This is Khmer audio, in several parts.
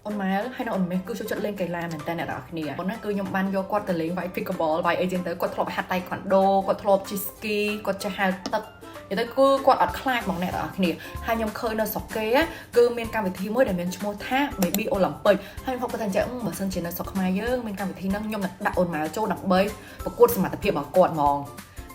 អូនម៉ែលហើយនៅអូនមេសគឺចូលចិត្តលេងកីឡាមែនតើអ្នកទាំងអស់គ្នាអូនណាគឺខ្ញុំបានយកគាត់ទៅលេងវាយ pickleball វាយអីចឹងទៅគាត់ធ្លាប់ហាត់តៃក្វាន់ដូគាត់ធ្លាប់ជិះ ski គាត់ចេះហែលទឹកនិយាយទៅគឺគាត់អត់ខ្លាចហ្មងអ្នកទាំងអស់គ្នាហើយខ្ញុំឃើញនៅស្រុកគេគឺមានកម្មវិធីមួយដែលមានឈ្មោះថា Baby Olympic ហើយខ្ញុំគាត់ថាអញ្ចឹងបើសិនជានៅស្រុកខ្មែរយើងមានកម្មវិធីហ្នឹងខ្ញុំនឹងដាក់អូនម៉ែលចូលដើម្បីប្រកួតសមត្ថភាពរបស់គាត់ហ្មង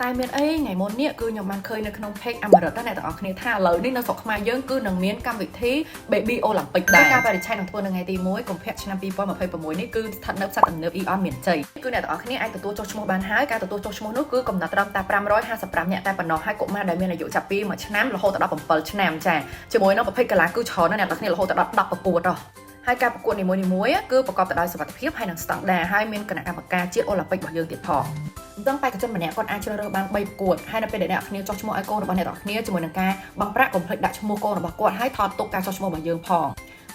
តែមានអីថ្ងៃមុននេះគឺខ្ញុំបានឃើញនៅក្នុង page អមរិតណាអ្នកទាំងអស់គ្នាថាឥឡូវនេះនៅស្រុកខ្មែរយើងគឺនឹងមានកម្មវិធី Baby Olympic ដែរការបរិច្ឆេទនឹងធ្វើនៅថ្ងៃទី1កុម្ភៈឆ្នាំ2026នេះគឺស្ថិតនៅផ្សារទំនើប AEON មានជ័យគឺអ្នកទាំងអស់គ្នាអាចទទួលចុះឈ្មោះបានហើយការទទួលចុះឈ្មោះនោះគឺកំណត់ត្រឹមតែ555នាក់តែប៉ុណ្ណោះហើយកុមារដែលមានអាយុចាប់ពី1ឆ្នាំរហូតដល់17ឆ្នាំចាជាមួយនឹងប្រភេទកីឡាគឺច្រើនណាស់អ្នកទាំងអស់គ្នារហូតដល់10ប្រកួតហ៎ហើយការប្រកួតនីមួយៗគឺប្រកបទៅដោយសុវត្ថិភាពហើយនិងស្តង់ដារហើយមានគណៈកម្មការជាតិអូឡ িম্প ិករបស់យើងទៀតផងអញ្ចឹងបេក្ខជនម្នាក់គាត់អាចជ្រើសរើសបាន3ប្រកួតហើយនៅពេលដែលអ្នកគ្នាចុះឈ្មោះឲ្យកូនរបស់អ្នកទាំងគ្នាជាមួយនឹងការបង់ប្រាក់កុំភ្លេចដាក់ឈ្មោះកូនរបស់គាត់ហើយថតទុកការចុះឈ្មោះរបស់យើងផង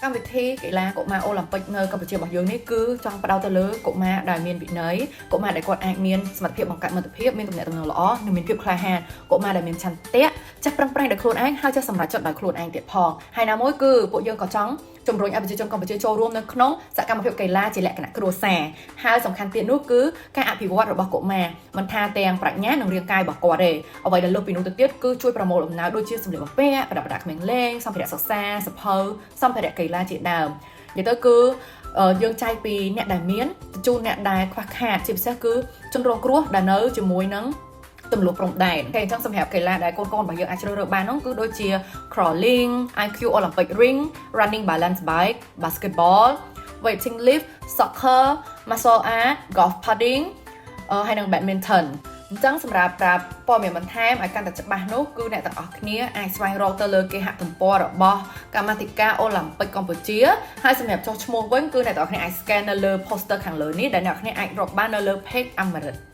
កម្មវិធីកីឡាកុមារអូឡ িম্প ិកនៅកម្ពុជារបស់យើងនេះគឺចង់ផ្ដោតទៅលើកុមារដែលមានវិន័យកុមារដែលគាត់អាចមានសមត្ថភាពបង្កើតមិត្តភាពមានទំនាក់ទំនងល្អនិងមានភាពក្លាហានកុមារដែលមានឆន្ទៈចេះប្រឹងប្រែងដោយខ្លួនឯងហើយចេះសម្រេចចិត្តដោយខ្លួនឯងទៀតផងហើយណាមួយគឺពួកយើងក៏ចង់ជំរុញឲ្យប្រជាជនកម្ពុជាចូលរួមនៅក្នុងសកម្មភាពកីឡាជាលក្ខណៈគ្រួសារហើយសំខាន់ទៀតនោះគឺការអភិវឌ្ឍរបស់កុមារមិនថាទាំងប្រាជ្ញានិងរាងកាយរបស់គាត់ទេអ្វីដែលលើសពីនោះទៅទៀតគឺជួយប្រមូលអំណោយដូចជាសម្លៀកបំពាក់ប្រដាប់ប្រដាក្មេងលេងសម្ភារៈសិក្សាសៀវភៅសម្ភារៈកីឡាជាដើមនិយាយទៅគឺយើងចែកពីអ្នកដែលមានទៅជូនអ្នកដែលខ្វះខាតជាពិសេសគឺជនរងគ្រោះដែលនៅជាមួយនឹងទម្លុះព្រំដែនគេអញ្ចឹងសម្រាប់កីឡាដែលកូនកូនរបស់យើងអាចជ្រើសរើសបាននោះគឺដូចជា crawling, IQ Olympic ring, running balance bike, basketball, weighting lift, soccer, martial art, golf putting ហើយនិង badminton អញ្ចឹងសម្រាប់ប្រាប់ព័ត៌មានបន្ថែមឲ្យកាន់តែច្បាស់នោះគឺអ្នកទាំងអស់គ្នាអាចស្វែងរកទៅលើគេហទំព័ររបស់កម្មាធិការអូឡ িম্প ិកកម្ពុជាហើយសម្រាប់ចុះឈ្មោះវិញគឺអ្នកទាំងអស់គ្នាអាច scan នៅលើ poster ខាងលើនេះដែលអ្នកគ្នាអាចរកបាននៅលើ page អមរិត។